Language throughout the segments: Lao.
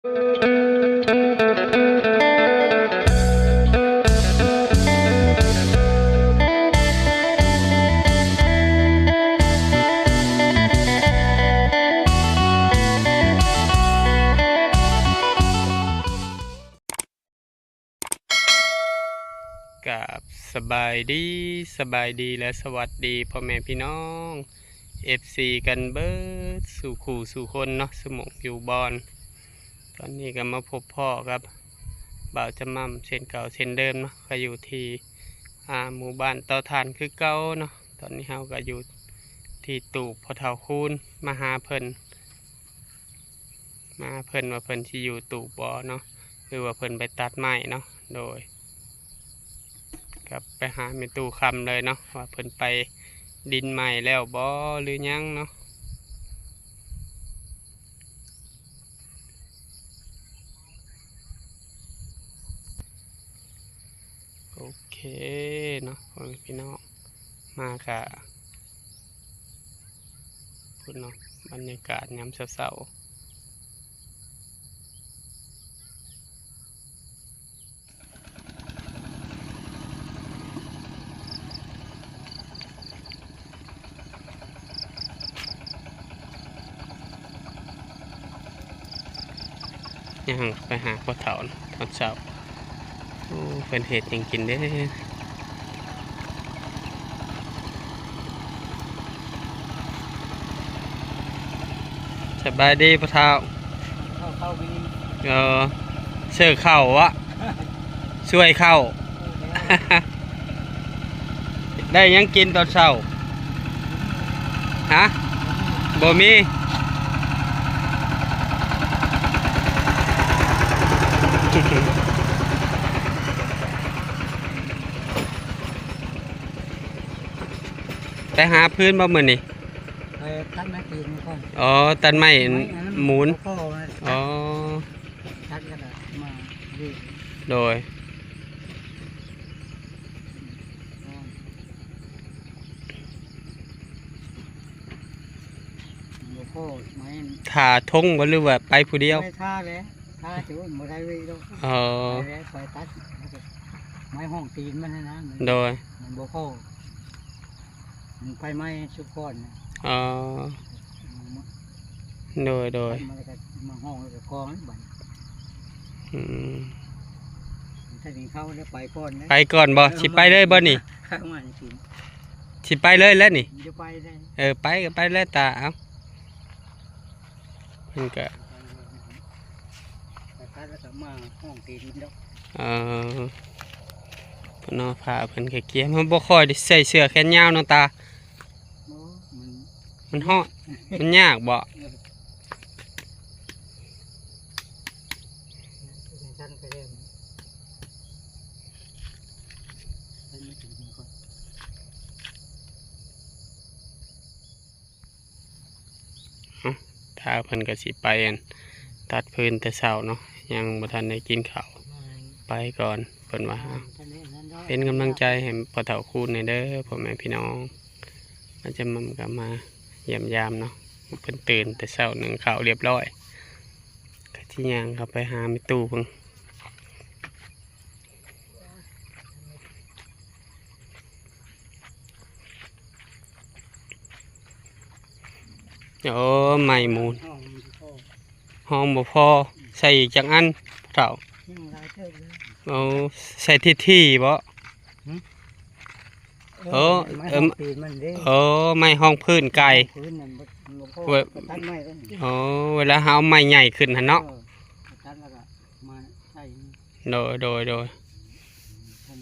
ກາບສະບາຍດີ ສະບາຍດີ ແລະ ສະຫວັດດີພໍ່ແມ່ພີ່ນ້ອງ ເອັຟຊີ ກັນເບີດສູ່ຄູ່ສູ່ຄົນເນາະ ສູ່ໝ່ອງຢູ່ບ່ອນ. ຕອນນີ້ກໍມາພົບພໍ້ກັບບ່າວຈຳໝ່ຳເຊັ່ນເກົ່າເຊັ່ນເດີມເນາະ ກໍຢູ່ທີ່ ອ່າ ໝູ່ບ້ານເຕົາຖ່ານຄືເກົ່າເນາະ. ຕອນນີ້ເຮົາກໍຢູ່ທີ່ຕູບພໍ່ເຖົ້າຄູນ ມາຫາເພິ່ນ ມາເພິ່ນວ່າເພິ່ນຊິຢູ່ຕູບບໍ່ເນາະ ຫຼືວ່າເພິ່ນໄປຕັດໄມ້ເນາະ. ໂດຍ ກັບໄປຫາແມ່ຕູ້ຄຳເລີຍເນາະ ວ່າເພິ່ນໄປດິນໄມ້ແລ້ວບໍ່ ຫຼືຍັງເນາະ. ໂອເຄເນາະ ພໍ່ແມ່ພີ່ນ້ອງ ມາກະ ພຸ້ນເນາະ ບັນຍາກາດຍາມເຊົ້າໆ. ຍ່າງໄປຫາພໍ່ເຖົ້າຕອນເຊົ້າ. ໂອ້ ເພິ່ນເຮັດຫຍັງກິນເດ້? ສະບາຍດີພໍ່ເຖົ້າ. ເອີ ເສີເຂົ້າວະ ຊ່ວຍເຂົ້າ. ໄດ້ຫຍັງກິນຕອນເຊົ້າ? ຮະ? ບໍ່ມີ. ໄປຫາຟືນບໍ່ມື້ນີ້? ເອີ ຕັດໄມ້ຕີນມັນກ່ອນ. ອໍ ຕັດໄມ້ ໄມ້ອັນນັ້ນ ໝູນ ບໍ່ພໍ. ອໍ ຕັດແລ້ວກໍມາເລີຍ. ໂດຍ ບໍ່ພໍໄມ້. ຖ້າທົງບໍ່ ຫຼືວ່າໄປຜູ້ດຽວ? ໄປຖ້າແຫຼະ ຖ້າຊິບໍ່ໄດ້ເວີຍດອກ. ອໍ ໄປແລ້ວ ໄປຕັດໄມ້ຫ້ອງຕີນມັນຫັ້ນນະ. ໂດຍ ມັນບໍ່ພໍ. ມັນໄຟໄໝ້ຊຸກກ່ອນນະ. ອໍ ໂດຍ ໂດຍ ມັນກໍມາຫ້ອງແລ້ວກໍກອງບັດ. ອືມ ຖ້າກິນເຂົ້າແລ້ວໄປກ່ອນນະ. ໄປກ່ອນບໍ່? ເອີ ຊິໄປເລີຍບໍ່ນີ້? ເຂົ້າມາກິນ ຊິໄປເລີຍແລ້ວນີ້? ຈະໄປໄດ້. ເອີ ໄປກໍໄປແລ້ວຕາ. ເອົ້າ ມັນກະ ຕັດແລ້ວກໍມາຫ້ອງຕີນມັນດອກ. ເອີ ເນາະ ຜ້າເພິ່ນກະກຽມ ມັນບໍ່ຄ່ອຍໄດ້ໃສ່ເສື້ອແຂນຍາວເນາະຕາ. ບໍ່ ມັນ ມັນຮ້ອນ ມັນຍາກບໍ່? ເອີ ເອີ ຖ້າເພິ່ນກໍຊິໄປ ອັນ ຕັດຟືນແຕ່ເຊົ້າເນາະ ຍັງບໍ່ທັນໄດ້ກິນເຂົ້າ. ໄປກ່ອນ ເພິ່ນວ່າ. ເປັນກຳລັງໃຈໃຫ້ພໍ່ເຖົ້າຄູນແດ່ເດີ ພໍ່ແມ່ພີ່ນ້ອງ. ອາຈານໝ່ຳກໍມາຢ້ຽມຢາມເນາະ ເພິ່ນຕື່ນແຕ່ເຊົ້າ ໜຶ້ງເຂົ້າລຽບຮ້ອຍ ກໍຊິຍ່າງເຂົ້າໄປຫາແມ່ຕູ້ເພິ່ນ. ໂອ້ ໄມ້ໝູນ ຫ້ອງບໍ່ພໍ ໃສ່ອີກຈັກອັນເຖົ້າ? ຍັງຫຼາຍເຕີບເລີຍ. ໂອ້ ໃສ່ທີ່ໆບໍ? ຫຶ? ໂອ້ ເອີ ເອີ ໄມ້ຮອງຕີນມັນເດ້. ໂອ້ ໄມ້ຮອງພື້ນໄກ່ ຮອງພື້ນນັ້ນບໍ່ ບໍ່ພໍ ໄວ້ ກໍຕັດໄມ້ເດ້. ໂອ້ ເວລາເຮົາເອົາໄມ້ໃຫຍ່ຂຶ້ນຫັ້ນເນາະ. ເອີ ຕັດແລ້ວກໍມາໃສ່. ໂດຍ ໂດຍ ໂດຍ. ອັນ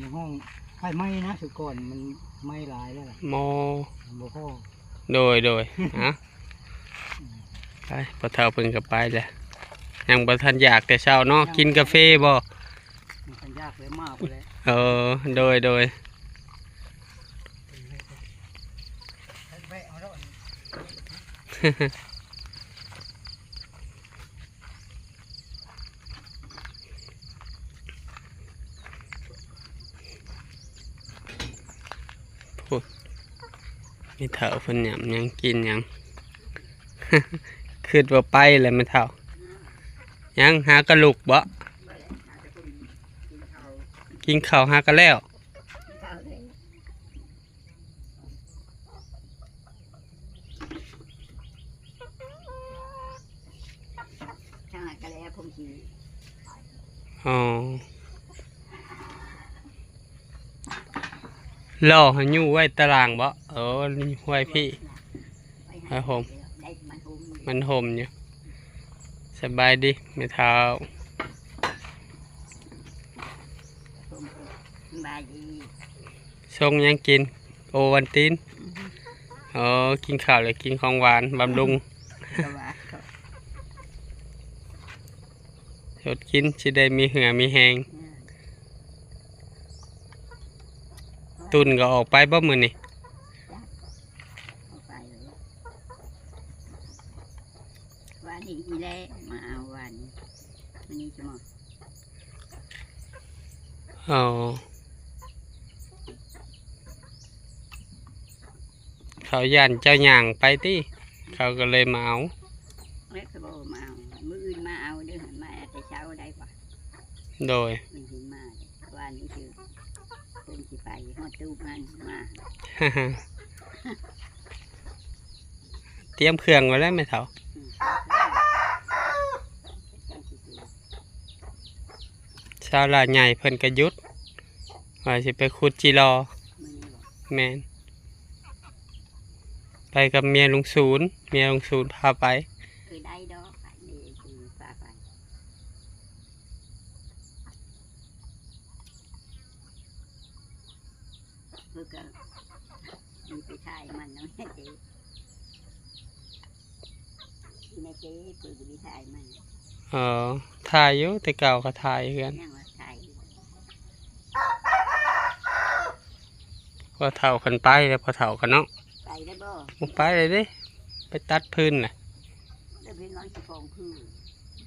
ນີ້ຫ້ອງໄຟໄໝ້ນະ ສຸກອນມັນໄໝ້ຫຼາຍແລ້ວລະ. ໝໍ ມັນບໍ່ພໍ. ໂດຍ ໂດຍ. ຮະ ໄປ ພໍ່ເຖົ້າເພິ່ນກໍໄປແລ້ວ ຍັງບໍ່ທັນຢາກແຕ່ເຊົ້າເນາະ. ກິນກາເຟບໍ? ມັນຄັນຢາກແລ້ວມາພຸ້ນແຫຼະ. ເອີ ໂດຍ ໂດຍ. ພຸ້ນ ແມ່ເຖົ້າເພິ່ນຫຍັບຫຍັງກິນຫຍັງ. ຄິດວ່າໄປແລ້ວແມ່ເຖົ້າ. ຍັງຫາກະລຸກບໍ? ກິນເຂົ້າຫາກະແລ້ວ. ທາງນັ້ນກະແລ້ວ ຜົມຊິ ອໍ ລໍໃຫ້ຍູ້ໄວ້ຕາລ່າງບໍ? ເອີ ນີ້ຫ້ວຍພີ້ ໄວ້ຫົ່ມ ມັນຫົ່ມຢູ່. ສະບາຍດີແມ່ເຖົ້າ. ສະບາຍດີ. ຊົງຫຍັງກິນ? ໂອວັນຕິນ. ອໍ ກິນເຂົ້າແລ້ວກິນຂອງຫວານບຳລຸງ ສະດກິນຊິໄດ້ມີເຫື່ອມີແຮງ. ຕຸ່ນກໍອອກໄປບໍ່ມື້ນີ້? ວານນີ້ອີແລະ ມາເອົາວານນີ້ ມື້ນີ້ຊິມາ. ອໍ ເຂົາຢ້ານເຈົ້າຍ່າງໄປຕິ ເຂົາກໍເລີຍມາເອົາ. ແລ້ວກໍບໍ່ມາເອົາ ມື້ອື່ນມາເອົາເດີ້ ມາແຕ່ເຊົ້າໄດ້ກວ່າ. ໂດຍ ມື້ອື່ນມາ ວານນີ້ຄືເພິ່ນຊິໄປຮອດຕູບຫັ້ນມາ. ຕຽມເຄື່ອງໄວ້ແລ້ວແມ່ເຖົ້າ. ອືມ ຊາວລາວໃຫຍ່ເພິ່ນກະຢຸດ ວ່າຊິໄປຂຸດຈີລໍ. ແມ່ນ ໄປກັບເມຍລຸງສູນ ເມຍລຸງສູນພາໄປ. ເອີ ໄດ້ດອກ ເມຍລຸງສູນພາໄປ. ເພິ່ນກະມີໄປຖ່າຍມັນນຳແມ່ເຈ້ ແມ່ເຈ້ ເພິ່ນກະມີຖ່າຍມັນ. ເອີ ຖ່າຍຢູ່ ແຕ່ເກົ່າກະຖ່າຍເຮືອນ ຍັງວ່າຖ່າຍຢູ່. ພໍ່ເຖົ້າຄັນໄປແລ້ວ ພໍ່ເຖົ້າຄັນເນາະ. ໄປໄດ້ບໍ່? ບໍ່ໄປເລີຍເດ້ ໄປຕັດຟືນນະ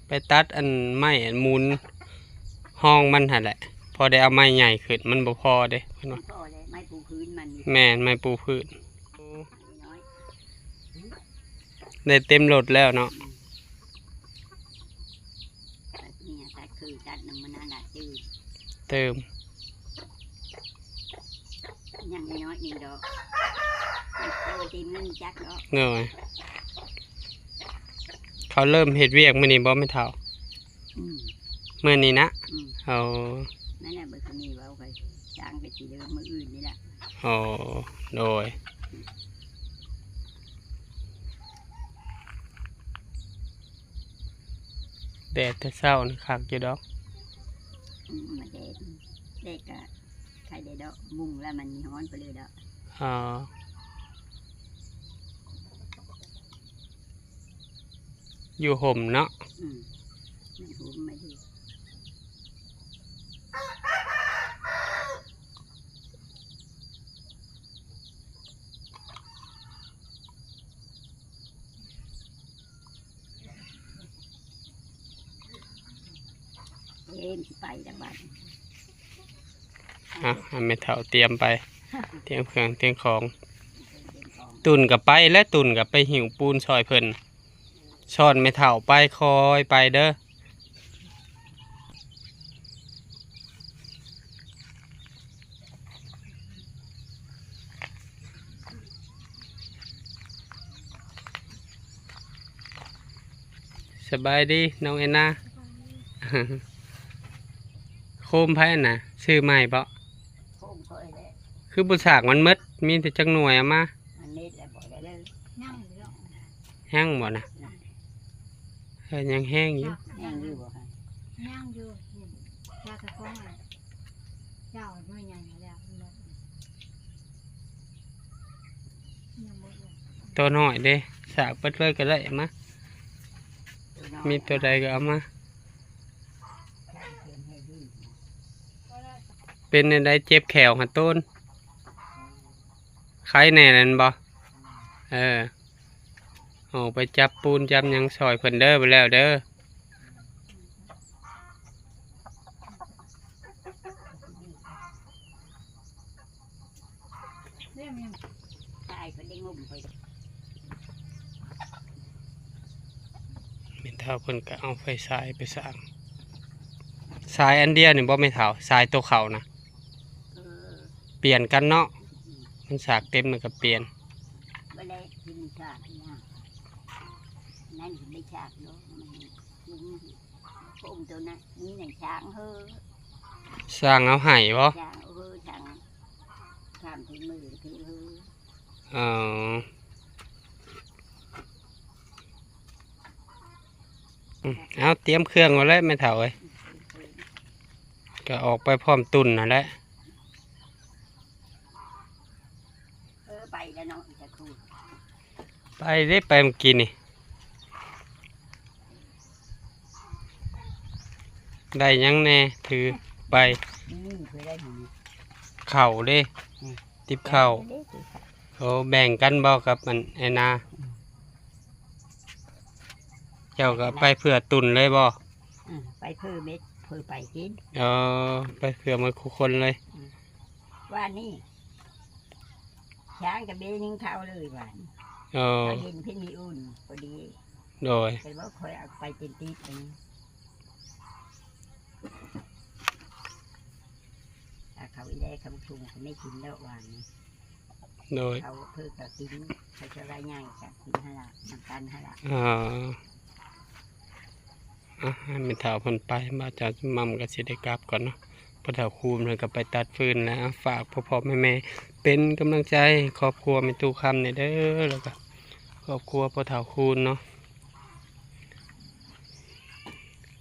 ໄປຕັດອັນໄມ້ອັນມູນຮອງມັນຫັ້ນແຫຼະ ພໍໄດ້ເອົາໄມ້ໃຫຍ່ຂຶ້ນ ມັນບໍ່ພໍເດ້ເພິ່ນວ່າ. ແມ່ນ ໄມ້ປູພື້ນ ໄດ້ເຕັມລົດແລ້ວເນາະ. ຕັດຄືຕັດນຳມັນນັ້ນລະ ຕື່ມ ເຕີມ ຍັງນ້ອຍໜຶ່ງດອກ ເອົາໄວ້ຕີນເງິນຈັກດອກ. ໂດຍ ເຂົາເລີ່ມເຮັດວຽກມື້ນີ້ບໍ່ແມ່ເຖົ້າ? ອືມ ມື້ນີ້ນະ. ອືມ ເອົາ ນັ້ນແຫຼະ ເບິດມື້ນີ້ເວົ້າໄປ ຈ້າງໄປຊິເລີ່ມມື້ອື່ນນີ້ແຫຼະ. ອໍ ໂດຍ. ແດດແຕ່ເຊົ້ານີ້ຄັກຢູ່ດອກ. ອືມ ມາແດດ ແດດກະໄຄແດ່ດອກ ມຸງແລ້ວມັນຮ້ອນໄປເລີຍດອກ. ອໍ ຢູ່ຮົ່ມເນາະ. ອືມ ມັນຮົ່ມມາດີ. ເອີ ຊິໄປແລ້ວບາດນີ້. ອ່ະ ໃຫ້ແມ່ເຖົ້າຕຽມໄປ ຕຽມເຄື່ອງຕຽມຂອງ. ຕຸ່ນກໍໄປແລ້ວ ຕຸ່ນກໍໄປຫິ້ວປູນຊ່ອຍເພິ່ນ. ສອນແມ່ເຖົ້າໄປ ຄ່ອຍໄປເດີ. ສະບາຍດີນ້ອງແອນນາ. ໂຄມໃຜຫັ້ນນະ? ຊື້ໃໝ່ບໍ? ໂຄມຂ້ອຍແຫຼະ. ຄືບໍ່ສາກມັນໝົດ ມີແຕ່ຈັກໜ່ວຍເອົາມາ. ມັນເມັດແລ້ວບໍ່ໄດ້ເລີຍ. ຍັງຢູ່ດອກ. ຍັງບໍ່ນະ? ຍັງ. ເອີ ຍັງແຮງຢູ່. ຍັງຢູ່ບໍ່? ຍັງຢູ່. ຢາກະຄອງ ເຈົ້າໜ່ວຍໃຫຍ່ແລ້ວ ໂຕນ້ອຍເດ້ ສາກເບິດເລີຍກໍໄດ້ ມາ ມີໂຕໃດກໍເອົາມາ. ເປັນແນວໃດ ເຈັບແຂ້ວຫະໂຕນ? ໄຄແນ່ແມ່ນບໍ່? ເອີ ອອກໄປຈັບປູນຈັບຫຍັງຊ່ອຍເພິ່ນເດີ ບໍ່ແລ້ວເດີ. ຕາຍເພິ່ນໄດ້ງົມໄປ. ເຖົ້າເພິ່ນກໍເອົາໄຟສາຍໄປສ້າງ ສາຍອັນດຽວນີ້ບໍ່ແມ່ເຖົ້າ? ສາຍໂຕເຂົ້ານະ ເອີ ປ່ຽນກັນເນາະ ອືມ ມັນສາກເຕັມແລ້ວກໍປ່ຽນ ບໍ່ໄດ້ກິນສາກນະ ນັ້ນໄດ້ສາກເນາະ ມັນ ໂຄມໂຕນັ້ນມີໜັງຊ້າງເຮີ ຊ້າງເອົາໃຫ້ບໍ່? ຊ້າງເຮີ ຊ້າງຂ້າມເທິງມືເທິງເຮີ ອໍ ອືມ ເອົາ ຕຽມເຄື່ອງໄວ້ແລ້ວແມ່ເຖົ້າເອີຍ ກໍອອກໄປພ້ອມຕຸນຫັ້ນແຫຼະ ເອີ ໄປແລ້ວເນາະ ອີກຈັກຄູ່ ໄປເດ້ ໄປເມື່ອກີ້ນີ້ ໄດ້ຫຍັງແດ່ ຖືໄປ ນີ້ເພິ່ນໄດ້ຫຍັງ ເຂົ້າເດ້ ອືມ ຕິບເຂົ້າ ເດ້ ໂອ້ ແບ່ງກັນບໍ່ກັບອັນ ໄອ້ນາ ອືມ ເຈົ້າກໍໄປເພື່ອຕຸນເລີຍບໍ່? ອືມ ໄປເພື່ອເມັດ ເພື່ອໄປກິນ ເອີ ໄປເພື່ອໝົດຄູ່ຄົນເລີຍ ອືມ ວານນີ້ ຊ້າງກະເບໜຶ່ງເຂົ້າເລີຍຫວານ ເອີ ເຂົາເຫັນເພິ່ນມີອຸ່ນພໍດີ ໂດຍ ແຕ່ວ່າຂ້ອຍເອົາໄປເຕັມຕີບອັນນີ້ ຖ້າເຂົາອີແລເຂົາທຸງເຂົາໄດ້ກິນແລ້ວຫວານນີ້ ໂດຍ ເຂົາເພິ່ນກະກິນ ເຂົາຈະໄດ້ຍ່າງກະກິນຫັ້ນລະ ນຳກັນຫັ້ນລະ ເອີ ອ່ະ ໃຫ້ແມ່ເຖົ້າເພິ່ນໄປ ບ່າວຈະໝ່ຳກໍຊິໄດ້ກັບກ່ອນເນາະ ພໍ່ເຖົ້າຄູນເພິ່ນກໍໄປຕັດຟືນແລ້ວ ຝາກພໍ່ໆແມ່ໆ ເປັນກຳລັງໃຈໃຫ້ຄອບຄົວແມ່ຕູ້ຄຳແດ່ເດີ ແລ້ວກໍຄອບຄົວພໍ່ເຖົ້າຄູນເນາະ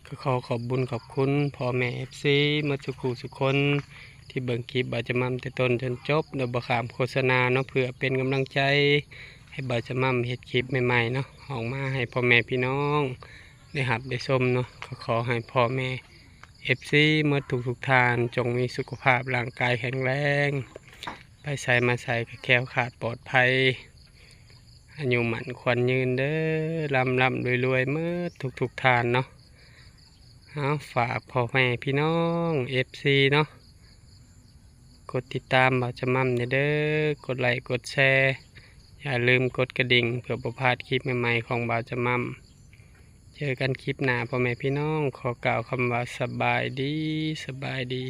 ກໍຂໍຂອບບຸນຂອບຄຸນພໍ່ແມ່ເອັຟຊີໝົດສູ່ຄູ່ສູ່ຄົນ ທີ່ເບິ່ງຄລິບບ່າວຈະໝ່ຳແຕ່ຕົ້ນຈົນຈົບ ໂດຍບໍ່ຂ້າມໂຄສະນາເນາະ ເພື່ອເປັນກຳລັງໃຈໃຫ້ບ່າວຈະໝ່ຳເຮັດຄລິບໃໝ່ໆເນາະ ອອກມາໃຫ້ພໍ່ແມ່ພີ່ນ້ອງ ໄດ້ຮັບໄດ້ຊົມເນາະ ກໍຂໍໃຫ້ພໍ່ແມ່ເອັຟຊີໝົດທຸກໆທ່ານ ຈົ່ງມີສຸຂະພາບຮ່າງກາຍແຂງແຮງ ໄປໃສມາໃສກໍແຄ້ວຄາດປອດໄພ ອາຍຸໝັ້ນຂວັນຍືນເດີ ລ່ຳໆລວຍໆໝົດທຸກໆທ່ານເນາະ ເອົາ ຝາກພໍ່ແມ່ພີ່ນ້ອງເອັຟຊີເນາະ ກົດຕິດຕາມບ່າວຈະໝ່ຳແດ່ເດີ ກົດໄລກົດແຊ ຢ່າລືມກົດກະດິ່ງ ເພື່ອບໍ່ພາດຄລິບໃໝ່ໆຂອງບ່າວຈະໝ່ຳ ເຈີກັນຄລິບໜ້າພໍ່ແມ່ພີ່ນ້ອງ ຂໍກ່າວຄຳວ່າສະບາຍດີ ສະບາຍດີ.